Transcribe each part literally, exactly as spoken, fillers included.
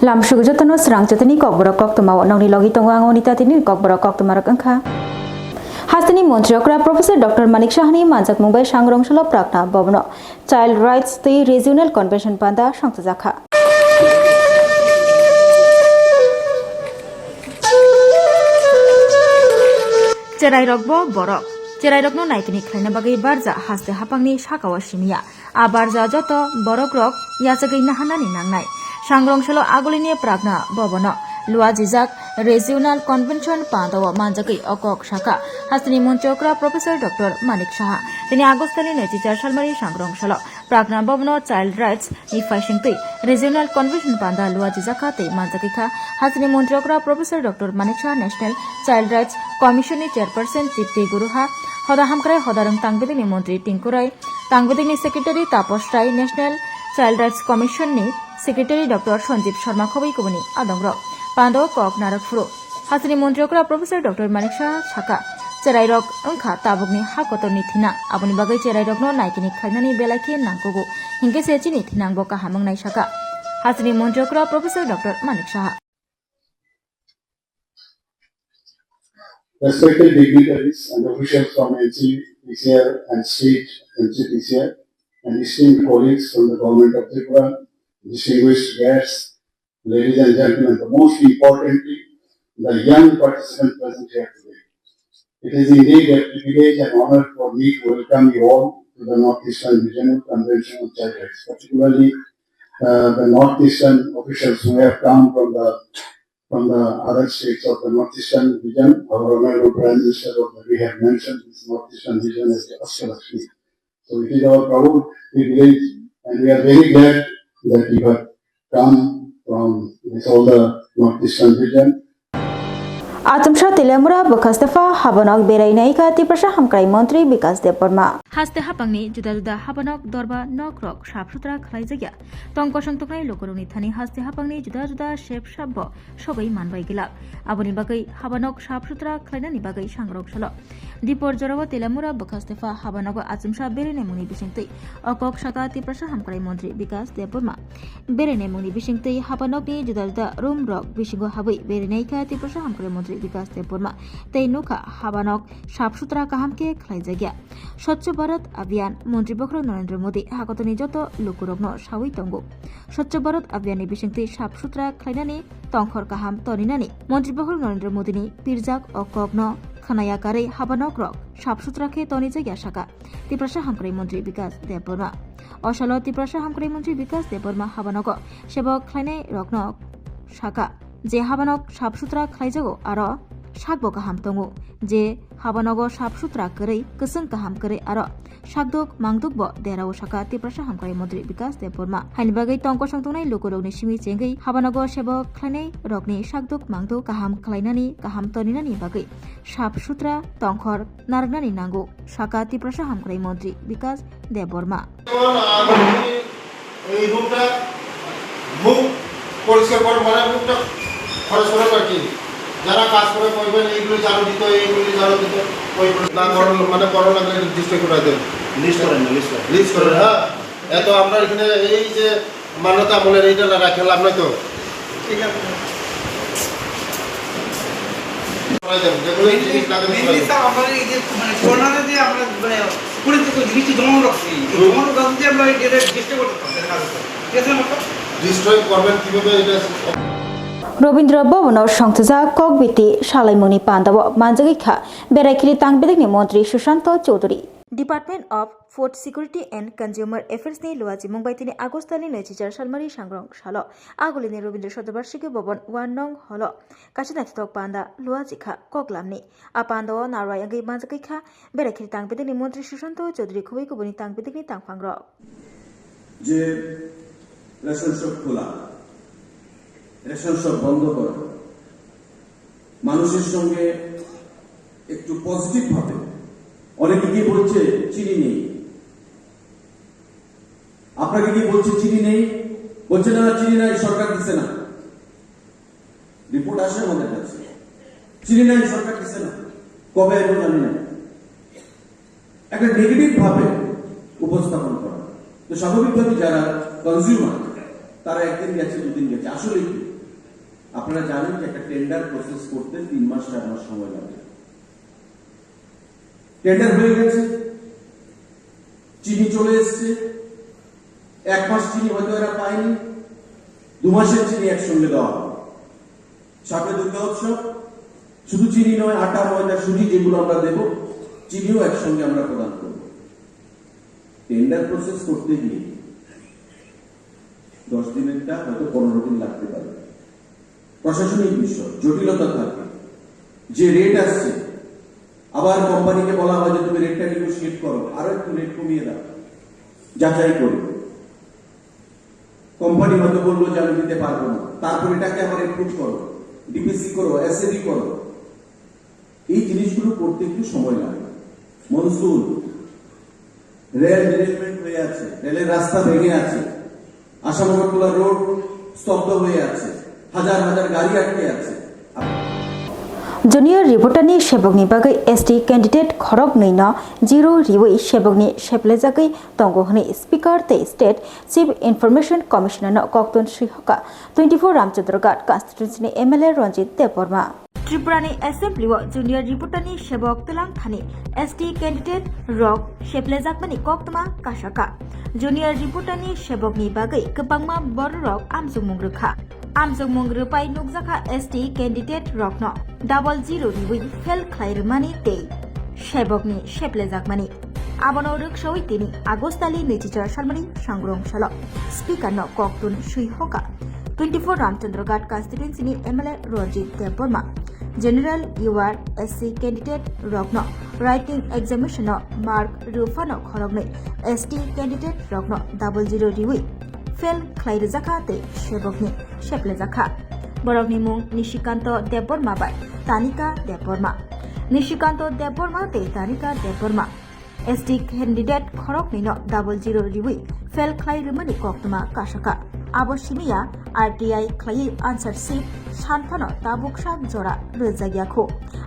Tamsuk jotono srang chetini kokborok koktwma o nokni logi tongo ang oni tatini kokborok koktwma rok wngkha. Hasteni montri okra Professor Doctor Manik Sahani manjakmung bai sangrong salo Pragna Bhavan o Child Rights tei Regional Convention panda songchajakha. Cherairokbo borok. Cherairokno naikini khlaina bagwi barja haste hapangni sakao simiya. A barja joto borokrok yachagwi naharnani nangnai. Sangrongsalo agulini Pragna Bhavan o luajijak Regional Convention pandao manjagwi o kok sakha hasteni montri okra Professor Doctor Manik Saha. Tini August ni naichi char salmari sangrongsalo Pragna Bhavan o Child Rights ni phaisingtwi Regional Convention panda luajijakha tei manjagwi kha. Hasteni montri okra Professor Doctor Manik Saha National Child Rights Commission ni Chairperson Chipti Guruha, hoda hamkrai hoda rwng tang bedekni montri Tinku Rai, tang bedekni Secretary Taposh Rai, National Child Rights Commission ni Secretary Doctor Sanjeev Sharma khobwi kubuni adongrok pandao kok narwk phuru. Hasteni montri okra Professor Doctor Manik Saha sakha, cherairok wngkha tabukni ha kotorni thinang, aboni bagwi cherairokno naikini khlainani belai khe nangkugo, hinkhe se chini thinangbo kaham wngnai sakha hasteni montri okra Professor Doctor Manik Saha. Respected dignitaries and officials from N C P C R and state N C P C R and esteemed colleagues from the Government of Tripura, distinguished guests, ladies and gentlemen, but most importantly, the young participants present here today. It is indeed a privilege and honor for me to welcome you all to the Northeastern Regional Convention on Child Rights, particularly, uh, the Northeastern officials who have come from the, from the other states of the Northeastern region. Our Honorable Prime Minister already had mentioned this Northeastern region as the Astalakshmi. So it is our proud privilege, and we are very glad that you have come from this all the Northeastern region. Achomsa Teliamura bwkha Stefa habanok berai naikha Tiprasa hamkrai montri Bikas Debbarma. Haste hapangni juda juda habanok dorba nokrok sap sutra khlaijakya. Tong kosong toknai lukurokni thani haste hapangni juda juda sep sapbo sogwi manbai glak. Aboni bagwi habanok sap sutra khlainani bagwi sangrok salo. Dipor jorao Teliamura bwkha Stefa habanogo achomsa berenaimungni bisingtwi o kok sakha Tiprasa hamkrai montri Bikas Debbarma. Berenaimungni bisingtwi habanokni juda juda room rok bisingo habwi berenaikha Tiprasa hamkrai montri Bikas Debbarma. Tei nukha habanok sap sutra kaham khe khlaijakya. Swachh Bharat Abhiyan montri bokhorok Narendra Modi hakotorni joto lukurokno sawi tongo. Swachh Bharat Abhiyanni bisingtwi sap sutra khlainani tongkhor kaham toninani montri bokhorok Narendra Modini pirjak o kokno khwnaya karwi habanokrok sap sutra khe tonijakya sakha Tiprasa hamkrai montri Bikas Debbarma. O salo Tiprasa hamkrai montri Bikas Debbarma habanogo sebok khlainai rokno sakha je habanok sap sutra khlaijago aro sakbo kaham tongo, je habanogo sap sutra kwrwi kwchwng kaham kwrwi aro sakduk mangdukbo derao sakha Tiprasa hamkrai montri Bikas Debbarma. Haini bagwi tong kosong tongnai lukurokni simi chengwi habanogo sebok khlainai rokni sakduk mangduk kaham khlainani kaham toninani bagwi sap sutra tongkhor narwknani nango sakha Tiprasa hamkrai montri Bikas Debbarma. এই রুমটা মুখ পরিষ্কার করে মানে মুখটা খরচ করে আর কি। যারা কাজ করে কইবেন এইগুলো ঝাড়ু দিত, এইগুলো ঝাড়ু দিত, ওই না করো, মানে করো লাগলে ডিস্ট্রিক্ট করে দেন। লিস্ট করেন না, লিস্ট করেন। লিস্ট করেন, হ্যাঁ। এত আমরা এখানে এই যে মান্যতা আমলের এইটা না রাখে লাভ নাই তো। ঠিক আছে। করাই দেন, যে কোনো জিনিস লাগলে করাই দেন। স্যার, আমরা এই যে মানে কর্নারে যে আমরা মানে পরিচিত জিনিসটি জমানো রাখছি, এই হুম। জমানো রাখতে আমরা এই ডেটা রেজিস্টার করতে পারতাম, ঠিক আছে, স্যার? ডিস্ট্রয় করবেন কিভাবে এটা? Robindra Bhavan o songchajak kokbiti salaimungni pandao manjagwi kha berai khili tang bedekni montri Sushanta Chowdhury. Department of Food Security and Consumer Affairs ni luachimung bai tini August ni naichi char salmari sangrong salo agulini Robindra Shatabarshiki Bhavan one nong holo kaisa naithothok panda luachi kha koklamni. A pandao narwai wngwi manjagwi kha berai khili tang bedekni montri Sushanta Chowdhury khobwi kubuni tang bedekni tangphangrok. যে ration shop খোলা, ration shop বন্ধ করা, মানুষের সঙ্গে একটু পজিটিভ ভাবে, অনেকে কি বলছে চিনি নেই, আপনাকে কি বলছে চিনি নেই? বলছে না, চিনি নাই, সরকার দিচ্ছে না। রিপোর্ট আসে আমাদের কাছে, চিনি নাই, সরকার দিচ্ছে না, কবে আইবো জানি না। একটা নেগেটিভ ভাবে উপস্থাপন করা। তো স্বাভাবিকভাবেই যারা কনজিউমার, তারা একদিন গেছে, দুদিন গেছে, আসলে কি? আপনারা জানেন যে একটা টেন্ডার প্রসেস করতে তিন মাস চার মাস সময় লাগে। টেন্ডার হয়ে গেছে, চিনি চলে এসছে, এক মাস চিনি হয়তো এরা পায়নি, দু মাসের চিনি একসঙ্গে দেওয়া হবে। সামনে দুর্গা উৎসব, শুধু চিনি নয়, আটা, ময়দা, সুজি যেগুলো আমরা দেব, চিনিও একসঙ্গে আমরা প্রদান করব। টেন্ডার প্রসেস করতে গিয়ে দশ দিনেরটা হয়তো পনেরো দিন লাগতে পারে। প্রশাসনিক বিষয়, জটিলতা থাকে। যে রেট আসছে, আবার কোম্পানিকে বলা হয় যে তুমি রেটটা নেগোশিয়েট করো, আরো একটু রেট কমিয়ে দাও, যাচাই করো। কোম্পানি হয়তো বললো যে আমি দিতে পারবো না, তারপর এটাকে আবার অ্যাপ্রুভ করো, ডিপিসি করো, এসএবি করো। এই জিনিসগুলো করতে একটু সময় লাগে। মনসুন, রেল ডিরেলমেন্ট হয়ে আছে, রেলের রাস্তা ভেঙে আছে, আসাম আগরতলা রোড স্তব্ধ হয়ে আছে, হাজার হাজার গাড়ি আটকে আছে। Junior reporter ni sebokni bagwi S T candidate khoroknwi no zero riwi sebokni seplejagwi tongo hwnwi Speaker tei State Chief Information Commissioner no koktun swihoka twenty-four Ramchandra Ghat constituency ni M L A Ranjit Debbarma. Tripura ni Assembly o Junior reporter ni sebok twlang thani S T candidate rok seplejakmani koktwma kasaka. Junior reporter ni sebokni bagwi kwbangma bororok amjokmung rwkha. Amjokmung rwpai nukjakha S T candidate rokno double zero riwi fail khlai rwmani tei sebokni seplejakmani. Abono rwksawi tini Agostali naichichar salmani sangrong salo Speaker no koktun swihoka twenty-four Ramchandra Ghat constituency ni M L A Ranjit Debbarma. General U R S C candidate rokno writing examination no mark rwphano khoroknwi S T candidate rokno double zero riwi fail khlai rwjakha tei sebokni seplejakha. Borokni mung Nishikanto Debbarma bai Tanika Debbarma. Nishikanto Debbarma tei Tanika Debbarma S T candidate khoroknwino double zero riwi fail khlai rwmani koktwma kasaka. Abo simiya R T I khlaiwi answer sheet sanphano tabuk sak jora rwjakya kho.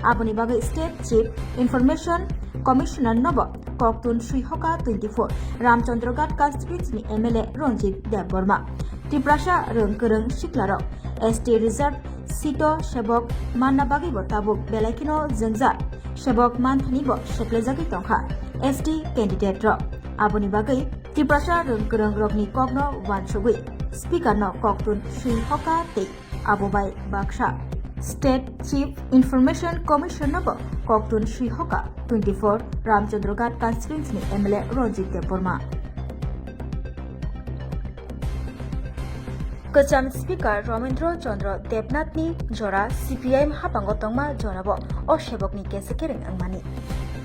Aboni bagwi State Chief Information Commissioner nobo koktun swihoka twenty-four Ramchandra Ghat constituency ni M L A Ranjit Debbarma. Tiprasa rwng kwrwng siklarok S T reserve seat o sebok manna bagwi bo tabuk belai kheno jwngjal sebok manthani bo seplejagwi tongkha S T candidate rok. Aboni bagwi Tiprasa rwng kwrwng rokni kokno wansugwi Speaker no koktun swihoka tei abo bai baksa State Chief Information Commission no bo koktun swihoka twenty-four Ramchandra Ghat constituency ni M L A Ranjit Debbarma. Kwcham Speaker Ramendra Chandra Debnath ni jora C P I M hapango tongma jorabo o sebokni kese kereng wngmani.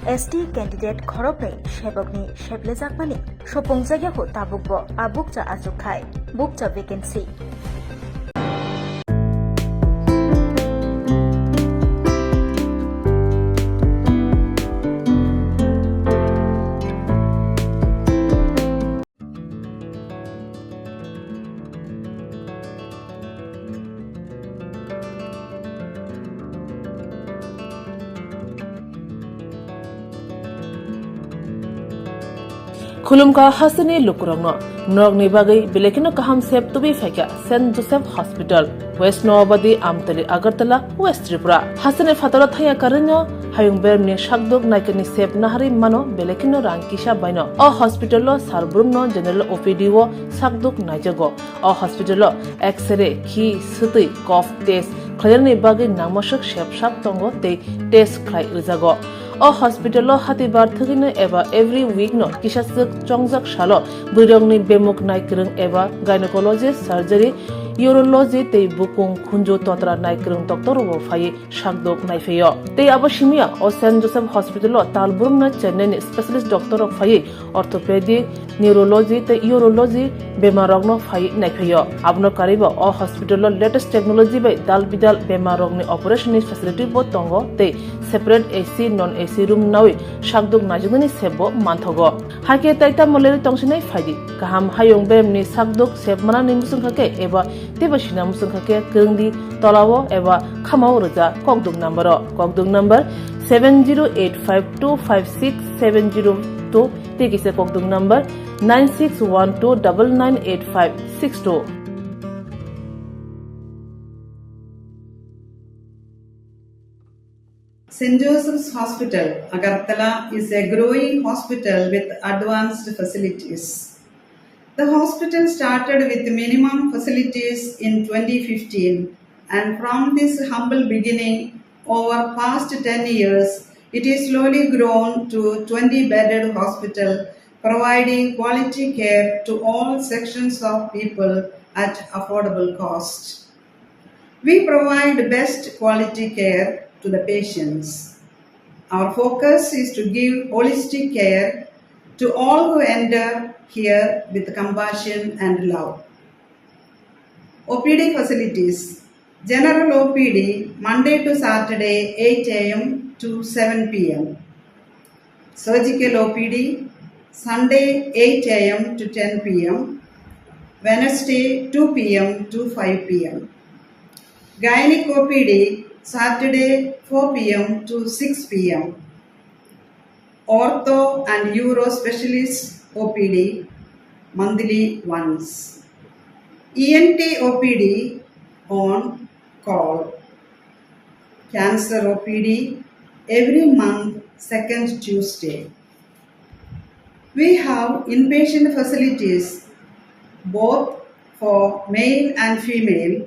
S T candidate khoroknwi sebokni seplejakmani. Sopong jagya ho tabuk bo a bukcha achuk khai, bukcha vacancy. Khulumkha hasteni lukurokno norokni bagwi belai kheno kaham sep tubui phaikha Saint Joseph Hospital, West Noabadi, Amtali, Agartala, West Tripura. Hasteni phataro thangya karwino hayung beremni sakduk naikani sep naharwi mano belai kheno rang kisa baino. O hospital o sar brumno general O P D o sakduk naijago. O hospital o X-ray, khi, swtwi, cough test khlainani bagwi nangmaswk sep sak tongo tei test khlai rwjago. O hospital o hatibar thwgwino eba every week no kisa swk chongjak salo bwrwirokni bemuk naikwrwng eba gynecology, surgery, urology tei bukung khunju totra naikwrwng doctor rokbo phaiwi sakdok naiphaio. Tei abo simiya o Saint Joseph Hospital o tal brumno Chennai ni specialist doctor rok phaiwi orthopedic, neurology tei urology bemar rokno phaiwi naiphaio. Abono karwibo o hospital o latest technology bai dal bidal bemar rokni operation ni facility bo tongo tei separate A C, non A C room nawi sakdok naijaknani sep bo manthogo. Hakhe tai tamo leri tongsinai phaidi. Kaham hayung beremni sakdok sep manani muchungkha khe eba teibo sina muchungkha khe kwrwngdi tolao eba khamao rwja kokduk number o. Kokduk number seven zero eight five two five six seven zero two tei kisa kokduk number nine six one two double nine eight five six two. Saint Joseph's Hospital, Agartala is a growing hospital with advanced facilities. The hospital started with minimum facilities in twenty fifteen, and from this humble beginning, over past ten years, it is slowly grown to twenty bedded hospital, providing quality care to all sections of people at affordable cost. We provide best quality care to the patients. Our focus is to give holistic care to all who enter here with compassion and love. O P D facilities. General O P D, Monday to Saturday, eight a m to seven p m. Surgical O P D, Sunday, eight a m to ten p m, Wednesday, two p m to five p m. Gynec O P D, Saturday, four p m to six p m. Ortho and Uro Specialist O P D, monthly once. E N T O P D on call. Cancer O P D every month, second Tuesday. We have inpatient facilities both for male and female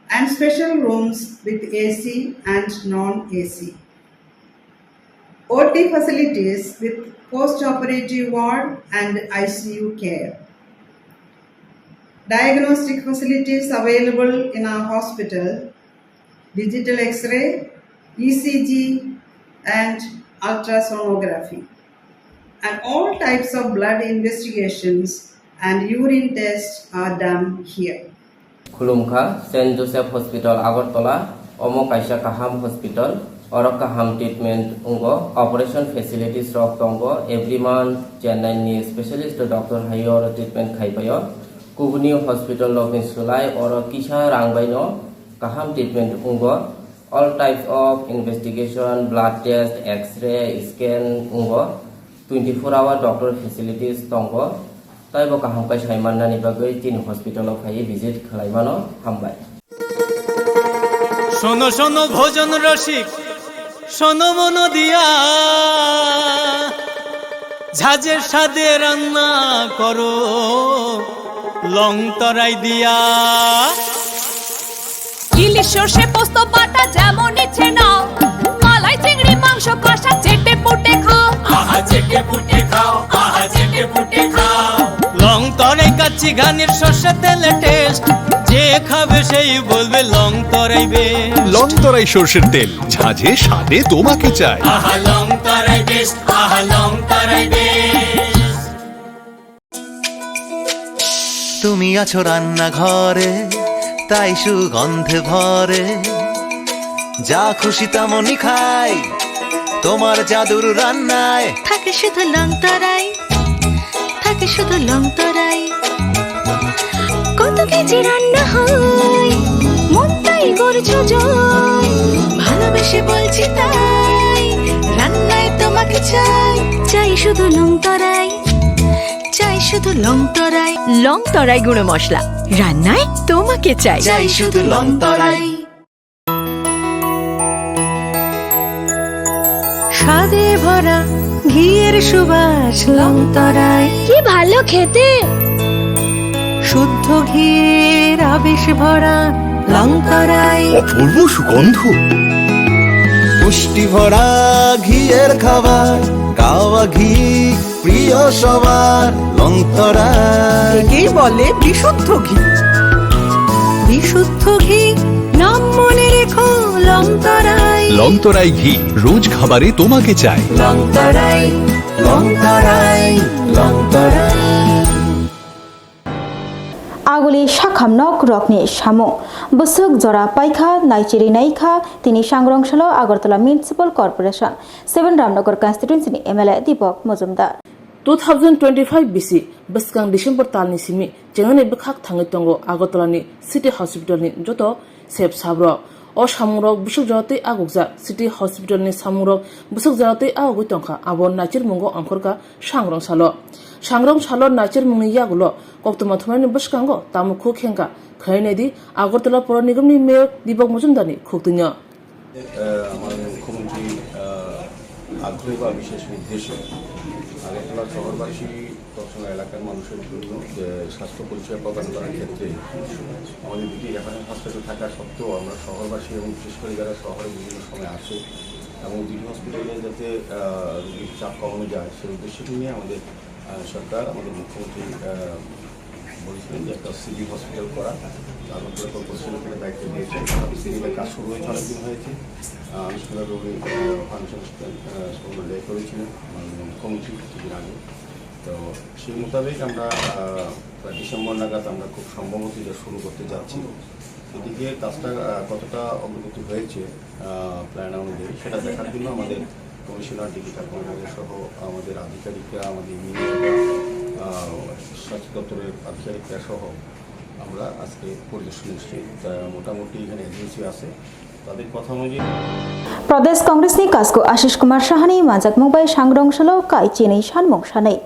and special rooms with A C and non-A C. O T facilities with post-operative ward and I C U care. Diagnostic facilities available in our hospital, digital X-ray, E C G, and ultrasonography. And all types of blood investigations and urine tests are done here. Khulumkha, Saint Joseph Hospital, Agartala, omo kaisa kaham hospital, oro kaham treatment wngo, operation facilities rok tongo, every month Chennai ni specialist doctor hai oro treatment khai paio. Kubuni hospital rokni slai oro kisa rang baino kaham treatment wngo. All types of investigation, blood test, X-ray, scan wngo. Twenty-four hour doctor facilities tongo. Taibo kaham khe sai mannani bagwi chini hospital o phaiwi visit khlai mano. Hambai. শোনো শোনো ভোজন রসিক, শোনো মন দিয়া, ঝাঁঝের স্বাদে রান্না করো লং তরাই দিয়া। ইলিশ সর্ষে পোস্ত বাটা যেমন ইচ্ছে নাও, মালাই চিংড়ি মাংস কষা চেটে পুটে খাও। আহা চেটে পুটে খাও, আহা চেটে পুটে খাও। লং তরাই কাচ্চি ঘানির সর্ষে তেলে টেস্ট, যে খাবে সেই বলবে লং তরাই বেস্ট। লং তরাই সর্ষের তেল, ঝাঁঝে স্বাদে তোমাকে চাই। আহা লং তরাই বেস্ট, আহা লং তরাই বেস্ট। তুমি আছো রান্নাঘরে, তাই সুগন্ধে ভরে। যা খুশি তেমনই খাই, তোমার জাদুর রান্নায়। থাকে শুধু লং তরাই, থাকে শুধু লং তরাই। কত কেজি রান্না হয়, মন তাই করছো জয়। ভালোবেসে বলছি তাই, রান্নায় তোমাকে চাই। চাই শুধু লং তরাই, চাই শুধু লং তরাই। লং তরাই গুঁড়ো মশলা, রান্নায় তোমাকে চাই। চাই শুধু লং তরাই। স্বাদে ভরা ঘিয়ের সুবাস লং তরাই। কি ভালো খেতে! শুদ্ধ ঘিয়ের আবেশ ভরা লং তরাই। অপূর্ব সুগন্ধ। পুষ্টি ভরা ঘিয়ের খাবার, কাওয়া ঘি প্রিয় সবার লং তরাই। একেই বলে বিশুদ্ধ ঘি। বিশুদ্ধ ঘি, নাম মনে রেখো লং তরাই। লং তরাই ঘি, রোজ খাবারে তোমাকে চাই। লং তরাই, লং তরাই, লং তরাই। Aguli sakham nok rokni samung. Bwswk jora paikha, naichiri naikha, tini Sangrongsalo Agartala Municipal Corporation, seven Ramnagar constituency ni M L A Deepak Majumdar. Two thousand twenty-five bisi bwskang December talni simi chengnani bwkhak thangwi tongo Agartala ni City Hospital ni joto sep sabrok. O samungrok bwswk jora twi agukjak. City Hospital ni samungrok bwswk jora twi agugwi tongkha, abo naichirmungo ongkhorkha Sangrong salo. Sangrong salo naichirmungni yagulo koktwma thumnaini bwskango tamo khuk hengkha, khwnai naidi Agartala Pura Nigam ni Mayor Deepak Majumdar ni khuktwino. আহ, মাননীয় মুখ্যমন্ত্রী আগ্রহী বা বিশেষ উদ্দেশ্য আগরতলা শহরবাসী তৎসঙ্গ এলাকার মানুষের জন্য যে স্বাস্থ্য পরিষেবা প্রদান করার ক্ষেত্রে আমাদের দুটি রেফারেল হসপিটাল থাকা সত্ত্বেও আমরা শহরবাসী এবং বিশেষ করে যারা শহরে বিভিন্ন সময় আসে এবং দুটি হসপিটালে যাতে, আহ, রোগীর চাপ কমানো যায়, সেই উদ্দেশ্যটি নিয়ে আমাদের, আহ, সরকার, আমাদের মুখ্যমন্ত্রী, আহ, বলেছিলেন যে একটা সিভিল হসপিটাল করা, তার উপরে প্রকল্প ছিল, সেটা দায়িত্ব দিয়েছেন। সিভিলের কাজ শুরু হয়েছে, অনেকদিন হয়েছে। আহ, আনুষ্ঠানিকভাবে উনি, আহ, ফাউন্ডেশন, আহ, সম্মেলন করেছিলেন মাননীয় মুখ্যমন্ত্রী কিছুদিন আগে। তো সেই মোতাবেক আমরা, আহ, প্রায় ডিসেম্বর নাগাদ আমরা খুব সম্ভবত এটা শুরু করতে যাচ্ছি। এদিকে কাজটা, আহ, কতটা অগ্রগতি হয়েছে, আহ, প্ল্যান অনুযায়ী, সেটা দেখার জন্য আমাদের কমিশনার, ডিবি ঠাকুর সহ আমাদের আধিকারিকরা, আমাদের ইঞ্জিনিয়াররা, আহ, স্বাস্থ্য দপ্তরের আধিকারিকরা সহ আমরা আজকে পরিদর্শনে এসেছি। তা মোটামুটি এখানে এজেন্সি আছে, তাদের কথা অনুযায়ী। Pradesh Congress ni kasku Ashish Kumar Sahani manjakmung bai sangrong salo kai chini sanmung sanai.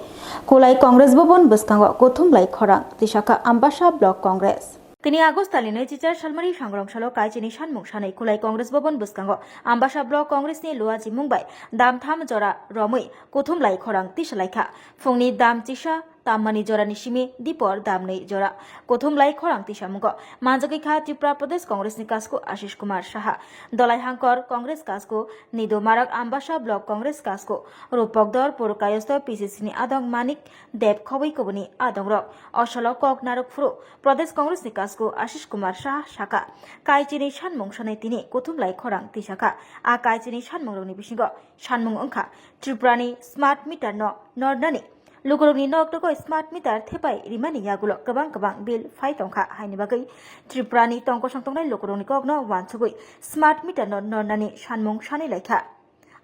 Kulai Congress Bhavan bwskango kuthum lai khorang tisaka Ambasa Block Congress. Tini August talni naichichar salmari sangrong salo kai chini sanmung sanai Kulai Congress Bhavan bwskango Ambasa Block Congress ni luachi mung bai dam tham jora romwi kuthum lai khorang tisalaikha. Phungni dam chisa tammani jorani simi dipor damnwi jora. Kuthum lai khorang tisamungo manjagwi kha Tripura Pradesh Congress ni kasku Ashish Kumar Saha, Dolai Hangkor Congress kasku Nido Marak Ambasa Block Congress kasku Rupok Dor Purkayosto P C C ni adong Manik Deb khobwi kubuni adongrok. Osolo kok narwk phuru Pradesh Congress ni kasku Ashish Kumar Saha saka, kaichini sanmung sanai tini kuthum lai khorang tisakha. A kaichini sanmungrokni bisingo sanmung wngkha Tripurani smart meter no nornani, lukurokni nok nogo smart meter thepai rimani yagulo kwbang kwbang bill phai tongkha, haini bagwi Tripurani tongkosong tongnai lukurokni kokno wansugwi smart meter no nornani sanmung sanwi laikha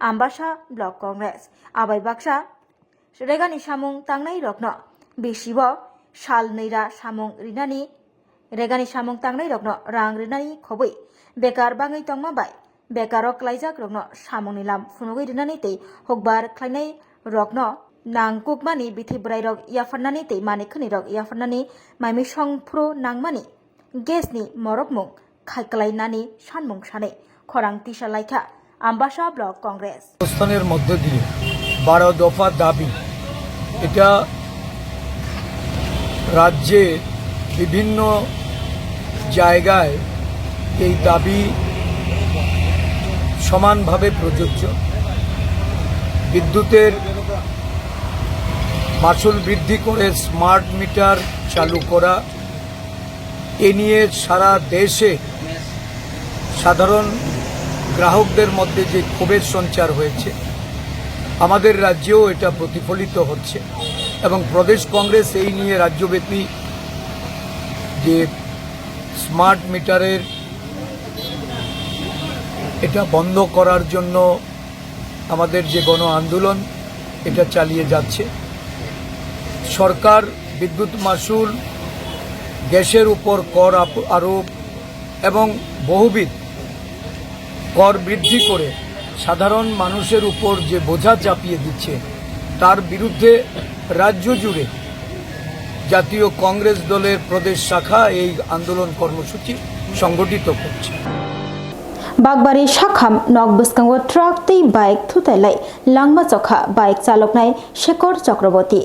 Ambasa Block Congress. Abai baksa regani samung tangnai rokno bisibo sal nwi ra samung rinani, regani samung tangnai rokno rang rinani khobwi bekar bangwi tongma bai bekaro kwlaijak rokno samungni lam phunugwi rinani tei hukbar khlainai rokno nangkukmani bithi bwrai rok yapharnani tei manikhwni rok yapharnani maimi songphuru nangmani gas ni morokmung khai kwlainani sanmung sanwi khorang tisa laikha Ambasa Block Congress. অবস্থানের মধ্য দিয়ে বারো দফা দাবি, এটা রাজ্যে বিভিন্ন জায়গায় এই দাবি সমানভাবে প্রযোজ্য। বিদ্যুতের মাসুল বৃদ্ধি করে স্মার্ট মিটার চালু করা, এ নিয়ে সারা দেশে সাধারণ গ্রাহকদের মধ্যে যে ক্ষোভের সঞ্চার হয়েছে, আমাদের রাজ্যেও এটা প্রতিফলিত হচ্ছে এবং প্রদেশ কংগ্রেস এই নিয়ে রাজ্যব্যাপী যে স্মার্ট মিটারের এটা বন্ধ করার জন্য আমাদের যে গণ আন্দোলন, এটা চালিয়ে যাচ্ছে। সরকার বিদ্যুৎ মাশুল, গ্যাসের উপর কর আপ-, আরোপ এবং বহুবিধ কর বৃদ্ধি করে সাধারণ মানুষের উপর যে বোঝা চাপিয়ে দিচ্ছে, তার বিরুদ্ধে রাজ্য জুড়ে জাতীয় কংগ্রেস দলের প্রদেশ শাখা এই আন্দোলন কর্মসূচি সংগঠিত করছে। Bakbari sakham nok bwskango truck tei bike thutai lai langma chokha bike chaloknai Shekhar Chakraborty.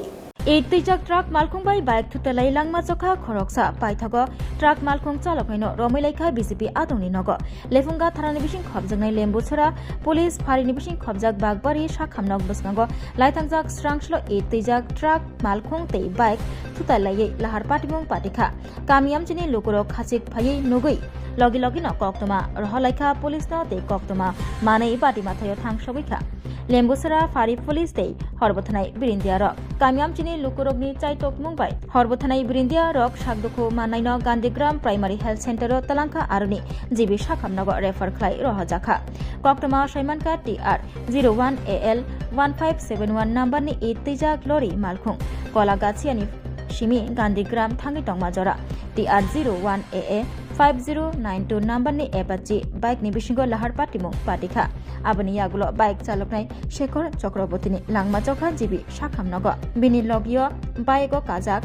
Ei twijak truck malkhung bai bike thutai lai langma chokha khoroksa paithago truck malkhung chaloknaino romwi laikha B J P adongni nogo. Lephunga thanani bising khopjaknai Lembusora police pharini bising khopjak Bakbari sakham nok bwskango laitangjak srangslo ei twijak truck malkhung tei bike thutai laiwi lahar patimung patikha. Kami amchini lukurok khachik phaiwi nugwi logi logino koktwma rohorlaikha police no tei koktwma manwi bati mathaio thangsogwi kha. Lembusora phari police tei horbothanai birindiarok. Kami amchini lukurokni chaitokmung bai horbothanai birindiarok sakdukhu mannaino Gandhigram Primary Health Center o talangkha aroni G B sakham nogo refer khlai rohojakha. Koktwma saimankha T R zero one A L one five seven one number ni ei twijak lorry malkhung Kolagachiani simi Gandhigram thangwi tongma jora. T R zero one A A five zero nine two number ni Apache bike ni bisingo lahar patimung patikha. Aboni yagulo bike chaloknai Shekhar Chakraborty ni langma chokha G B sakham nogo. Bini logio bike o kajak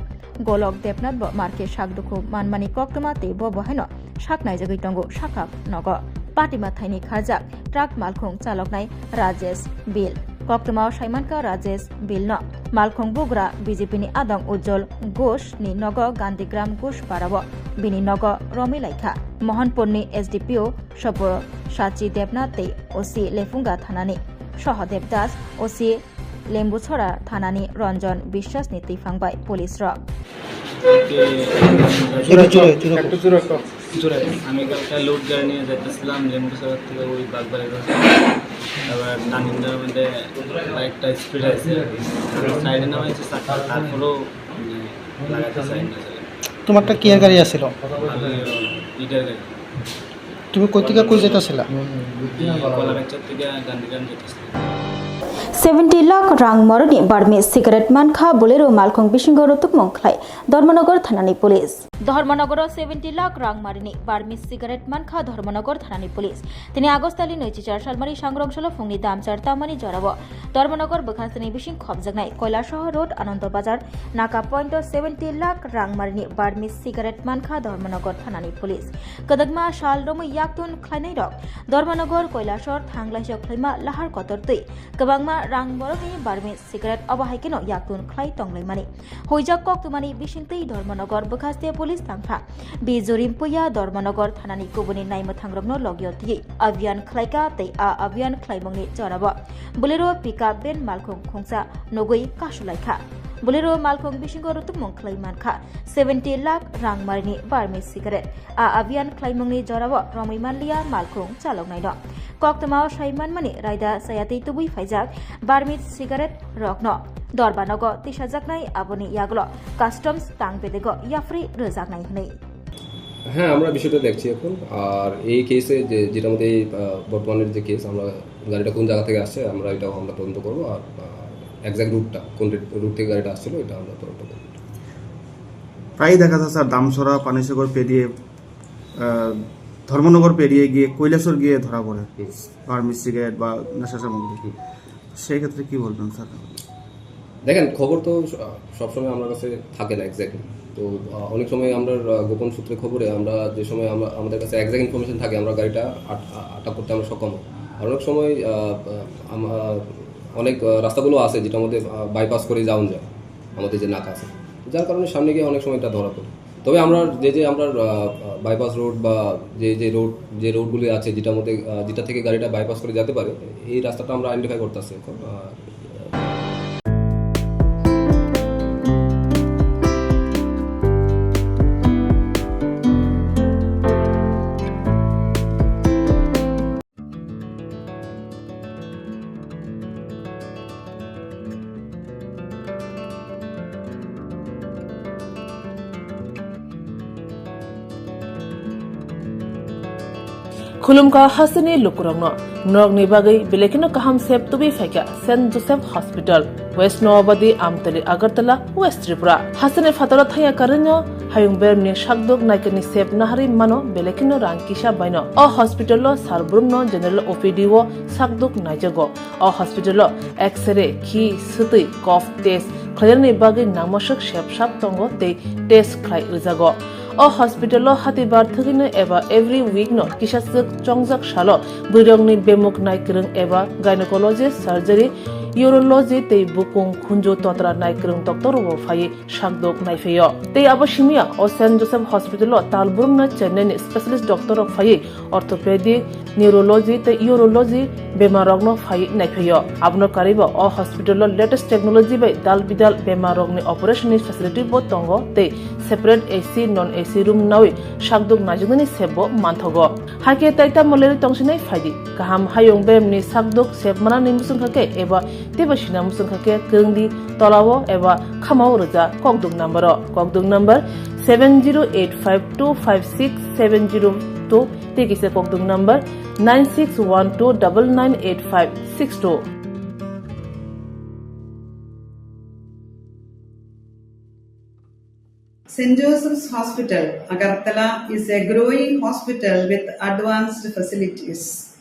Golok Debnath bo marke sakdukhu manmani koktwma tei bo bo haino sak naijagwi tongo sakham nogo. Patima thaini kharjak truck malkhung chaloknai Rajesh Bill. Koktwmao saimankha Rajesh Bill no malkhung bugra B J P ni adong Ujjwal Ghosh ni nogo Gandhigram Ghosh parao bini nogo romwi laikha. Mohanpur ni S D P O Sopo Sachi Debnath tei O C Lefunga thanani Sahadev Das, O C Lembuchhora thanani Ranjan Biswas ni twiphang bai police rok. জোরে, জোরে, জোরে। একটু জোরে কর। জোরে। আমি কালকে লোড গাড়ি নিয়ে যাইতেছিলাম লেম্বুছড়া থেকে ওই বাগবাড়ির রোড। তারপর টার্নিংটার মধ্যে বাইকটা স্পিড আছে। আমি সাইডে নামাইছি চাকা, তারপরেও, মানে, লাগাতে চাই না আসলে। তোমারটা কিয়ার গাড়ি আছিল? আমি ইটার গাড়ি। তুমি কই থেকে কই যেতেছিলা? কলাগাছা থেকে গান্ধীগ্রাম যেতেছিলাম। Seventy lakh rang marwini Burmese cigarette mankha Bolero malkhung bisingo rutukmung khlai Dharmanagar thanani police. Dharmanagaro seventy lakh rang marwini Burmese cigarette mankha Dharmanagar thanani police. Tini August tali nwichichar salmari sangrong solo phungni damchar tamani jorao Dharmanagar bwkhasteni bising khopjaknai Koilasahar Road, Anando Bazar, Naka point o seventy lakh rang marwini Burmese cigarette mankha Dharmanagar thanani police. Kwdwkma sal romwi yaktun khlainairok Dharmanagar Koilasahar thanglaisok khlaima lahar kotor twi kwbangma rang borokni Burmese cigarette obo hai kheno yaktun khlai tonglaimani. Huijak koktwmani bisingtwi Dharmanagar bwkhaste police tangkha. Bijorim puya Dharmanagar thanani kubuni naimwthangrokno logio twiwi abhiyan khlaikha tei a abhiyan khlaimungni jorao Bolero pickup van malkhung khungsa nugwi kasulaikha. Bolero malkhung bisingo rutukmung khlai mankha seventy lakh rang marwini Burmese cigarette. A abhiyan khlaimungni jorao romwi manliya malkhung chaloknaino. Koktwmao sai manmani raida chayatwi tubui phaijak Burmese cigarette rokno Dharmanago tisajaknai, aboni yagulo customs tang bedego yapri rwjaknai hwnwi. হ্যাঁ, আমরা বিষয়টা দেখছি এখন। আর এই কেসে যে, যেটার মধ্যে এই, আহ, বর্তমানের যে কেস, আমরা গাড়িটা কোন জায়গা থেকে আসছে, আমরা এটাও আমরা তদন্ত করবো। আর, আহ, এক্স্যাক্ট রুটটা, কোন রুট থেকে গাড়িটা আসছিল, এটা আমরা তদন্ত করবো। প্রায়ই দেখা যায় স্যার, দামছড়া, পানিসাগর পেরিয়ে, আহ, ধর্মনগর পেরিয়ে গিয়ে কৈলাসহর গিয়ে ধরা পড়ে হুম। বার্মিজ সিগারেট বা নেশা সামগ্রী। হুম। সেই ক্ষেত্রে কি বলবেন স্যার? দেখেন, খবর তো স-, সবসময় আমার কাছে থাকে না এক্স্যাক্টলি। তো, আহ, অনেক সময় আমরা, আহ, গোপন সূত্রে খবরে আমরা যে সময় আমরা, আমাদের কাছে এক্স্যাক্ট ইনফরমেশন থাকে, আমরা গাড়িটা আট-, আ-, আটক করতে আমরা সক্ষম হই। আর অনেক সময়, আহ, আহ, আম-, আহ, অনেক, আহ, রাস্তাগুলো আছে যেটার মধ্যে, আহ, বাইপাস করে যাওয়া যায়, আমাদের যে নাকা আছে, যার কারণে সামনে গিয়ে অনেক সময় এটা ধরা পড়ে। তবে আমরা যে, যে আমরা, আহ, বাইপাস রোড বা যে, যে রোড, যে রোডগুলি আছে যেটার মধ্যে, আহ, যেটা থেকে গাড়িটা বাইপাস করে যেতে পারে, এই রাস্তাটা আমরা আইডেন্টিফাই করতেছি এখন। আহ, Khulumkha hasteni lukurokno, norokni bagwi belai kheno kaham sep tubui phaikha Saint Joseph Hospital, West Noabadi, Amtali, Agartala, West Tripura. Hasteni phataro thangya karwino hayung beremni sakduk naikani sep naharwi mano belai kheno rang kisa baino. O hospital o sal brumno general O P D o sakduk naijago. O hospital o X-ray, khi, swtwi, cough test khlainani bagwi nangmaswk sep sak tongo tei test khlai rwjago. O hospital o hatibar thwgwino eba every week no kisa swk chongjak salo bwrwirokni bemuk nai kwrwng eba gynecology, surgery, urology tei bukung khunju totra nai kwrwng doctor rok phaiwi sakduk naiphaio. Tei abo simiya o Saint Joseph Hospital o tal brumno Chennai ni specialist doctor rok phaiwi orthopedic, neurology tei urology bemar rokno phaiwi naiphaio. Abono karwibo o hospital o latest technology bai dal bidal bemar rokni operation ni facility bo tongo tei separate A C, non A C room nawi sakduk naijaknani sep bo manthogo. Hakhe tai tamo lerwi tongsinai phaidi. Kaham hayung beremni sakduk sep manani muchungkha khe eba teibo sina muchungkha khe kwrwngdi tolao eba khamao rwja kokduk number o. Kokduk number seven zero eight five two five six seven zero two tei kisa kokduk number nine six one two double nine eight five six two. Saint Joseph's Hospital, Agartala is a growing hospital with advanced facilities.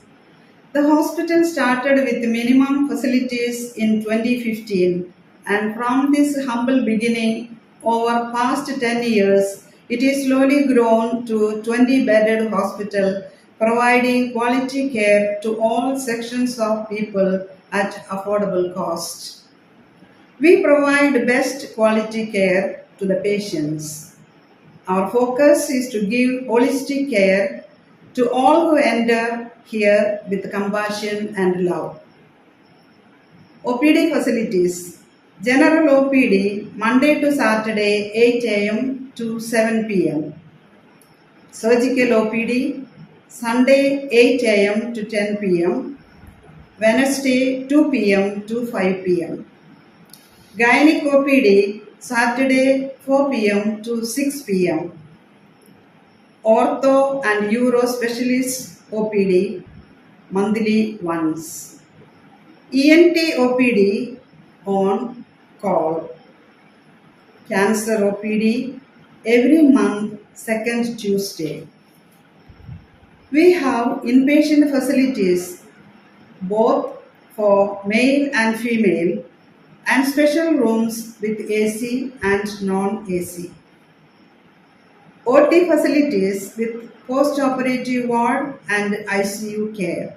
The hospital started with minimum facilities in twenty fifteen, and from this humble beginning, over past ten years, it is slowly grown to twenty bedded hospital providing quality care to all sections of people at affordable cost. We provide best quality care to the patients. Our focus is to give holistic care to all who enter here with compassion and love. O P D facilities. General O P D, Monday to Saturday, eight a m to seven p m. Surgical O P D, Sunday, eight a m to ten p m, Wednesday, two p m to five p m. Gynec O P D, Saturday, four p m to six p m. Ortho and Uro Specialist O P D, monthly once. E N T O P D on call. Cancer O P D every month, second Tuesday. We have inpatient facilities both for male and female and special rooms with A C and non-A C. O T facilities with post-operative ward and I C U care.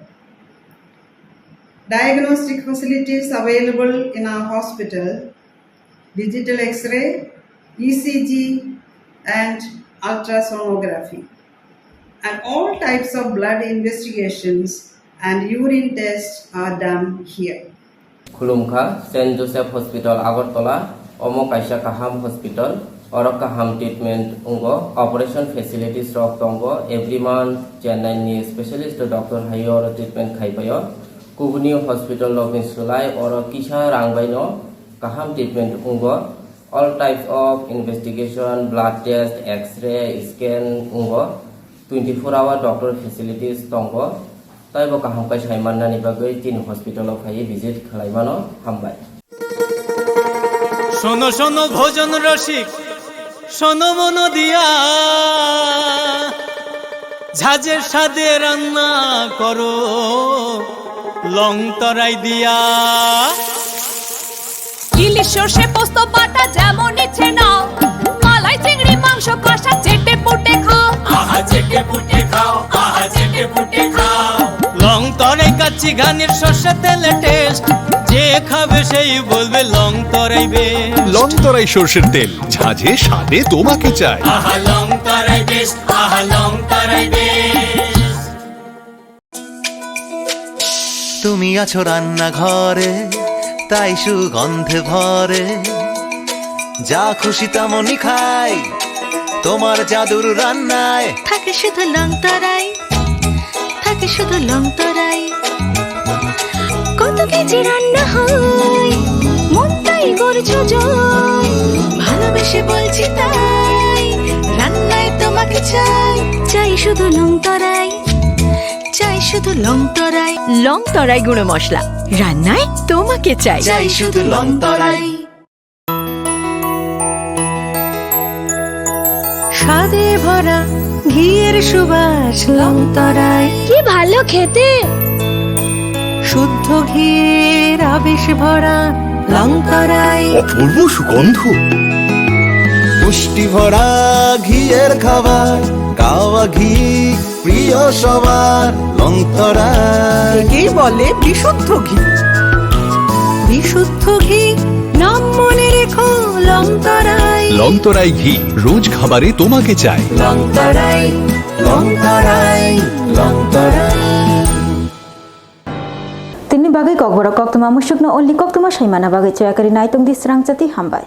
Diagnostic facilities available in our hospital, digital X-ray, E C G, and ultrasonography. And all types of blood investigations and urine tests are done here. Khulumkha, Saint Joseph Hospital, Agartala. Omo kaisa kaham hospital. Oro kaham treatment wngo. Operation facilities rok tongo. Every month Chennai ni specialist doctor hai oro treatment khai paio. Kubuni hospital rokni slai oro kisa rang bai no kaham treatment wngo. All types of investigation, blood test, X-ray, scan wngo. Twenty four hour doctor facilities tongo. Taibo kaham khe sai mannani bagwi chini hospital o phaiwi visit khlai mano. Hambai. শোনো শোনো ভজন রসিক, শোনো মন দিয়া, ঝাঁঝের স্বাদে রান্না করো লং তরাই দিয়া। ইলিশ সর্ষে পোস্ত বাটা যেমন ইচ্ছে নাও, মালাই চিংড়ি মাংস কষা চেটে পুটে খাও। আহা চেটে পুটে খাও, আহা চেটে পুটে খাও। লং তরাই কাচ্চি ঘানির সর্ষে তেলে টেস্ট, যে খাবে সেই বলবে লং তরাই বেশ। লং তরাই সর্ষের তেল, ঝাঁঝে স্বাদে তোমাকে চাই। আহা লং তরাই বেশ, আহা লং তরাই বেশ। তুমি আছো রান্নাঘরে, তাই সুগন্ধে ভরে। যা খুশি তেমনই খাই, তোমার জাদুর রান্নায়। থাকে শুধু লং তরাই, থাকে শুধু লং তরাই। কত কেজি রান্না হয়, মনটাই করছো জয়। ভালোবেসে বলছি তাই, রান্নায় তোমাকে চাই। চাই শুধু লং তরাই, চাই শুধু লং তরাই। লং তরাই গুঁড়ো মশলা, রান্নায় তোমাকে চাই। চাই শুধু লং তরাই। স্বাদে ভরা ঘিয়ের সুবাস লং তরাই। কি ভালো খেতে। শুদ্ধ ঘিয়ের আবেশ ভরা লং তরাই। অপূর্ব সুগন্ধ। পুষ্টি ভরা ঘিয়ের খাবার, কাওয়া ঘি প্রিয় সবার, লং তরাই। একেই বলে বিশুদ্ধ ঘি। বিশুদ্ধ ঘি, নাম মনে রেখো লং তরাই। লং তরাই ঘি, রোজ খাবারে তোমাকে চাই। লং তরাই, লং তরাই, লং তরাই। Tini bagwi kokborok koktwma musukno only koktwma saimana bagwi choyakari naitung di srangchati hambai.